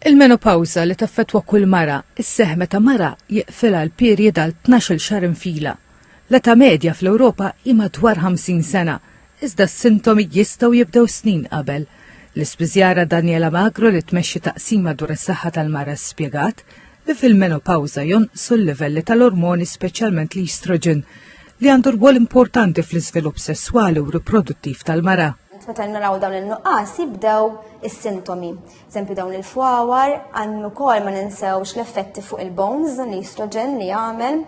Il-menopawża li taffettwa kull mara, isseħħ meta mara jieqfilha l-period għal 12-il xahar infila. L-età medja fl-Ewropa hi madwar 50 sena, iżda s-sintomi jistgħu jibdew snin qabel. L-ispiżjara Daniela Magro li tmexxi taqsima dwar is-saħħa tal-mara spjegat li fil-menopawża jonqsu l-livelli tal-ormoni speċjalment l-estrogen li għandu rwol importanti fl-iżvilupp sesswali u riproduttiv tal-mara. Meta naraw dawn in-nuqqas jibdew is-sintomi. Eżempju dawn il-fwawar għandna wkoll ma ninsewx l-effetti fuq il-bones, l-estrogen li jagħmel.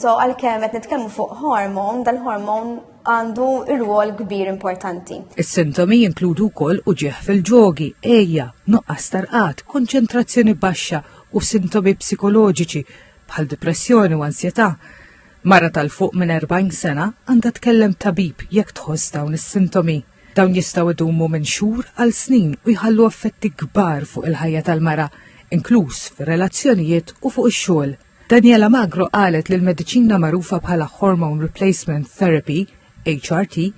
So għalkemm qed nitkellmu fuq hormone, dal-hormone għandu rwol kbir importanti. Is-sintomi jinkludu wkoll uġigħ fil-ġogi, għeja, nuqqas ta' rqad, konċentrazzjoni baxxa u sintomi psikoloġiċi bħal depressjoni u ansjetà. Mara tal fuq minn 40 sena għandha tkellem tabib jekk tħoss dawn is-sintomi. Dawn jistgħu idumu minn xhur għal snin u jħallu effetti kbar fuq il-ħajja tal-mara, inkluż fir-relazzjonijiet u fuq ix-xogħol. Daniela Magro qalet li l-mediċina magħrufa bħala Hormone Replacement Therapy, HRT,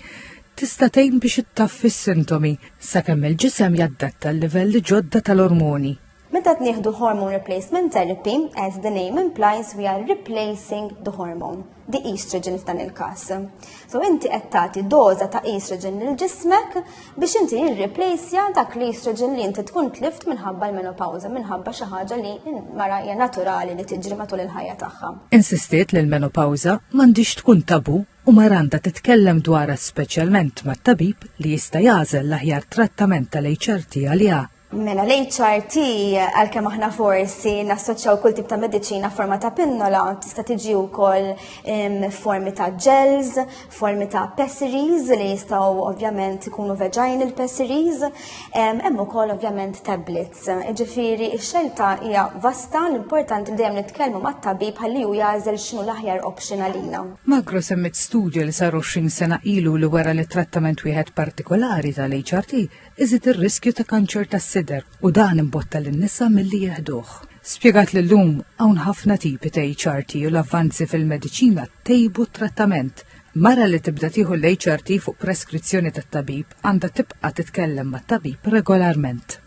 tista' tgħin biex ittaffi s-sintomi sakemm il-ġisem jaddatta l-livelli ġodda tal-ormoni. Meta nieħdu hormone replacement therapy, as the name implies, we are replacing the hormone, the estrogen f'dan il-każ. So inti qed tagħti doża ta' estrogen lil ġismek biex inti jirreplaceja dak l-estrogen li inti tkun tlift minħabba l-menopawża, minħabba xi ħaġa li mara hija naturali li tiġri matul il-ħajja tagħha. Insistiet li l-menopawża m'għandhiex tkun tabu u mara għandha titkellem dwarha speċjalment mat-tabib li jista' jagħżel l-aħjar trattament tal-HRT għaliha. Mela l-HRT għalkemm aħna forsi nassoċjaw kull tip ta' mediċina forma ta' pinnola, tista' tiġi wkoll formi ta' gels, formi ta' pessaries li jistgħu ovvjament ikunu vaginal pessaries, hemm ukoll ovvjament tablets. Ġifieri x-xelta hija vasta, l-importanti li dejjem nitkellmu mat-tabib ħalli hu jagħżel x'inhu l-aħjar option għalina. Magro semmiet studju li sar 20 sena ilu li wera li trattament wieħed partikolari tal-HRT iżid ir-riskju ta' kanċer tas-sider u dan imbotta lin-nisa milli jeħduh. Spjegat li llum hawn ħafna tipi ta' HRT u l-avvanzi fil-mediċina tejbu t-trattament. Mara li tibda tieħu l-HRT fuq preskrizzjoni tat-tabib għandha tibqa' titkellem mat-tabib regolarment.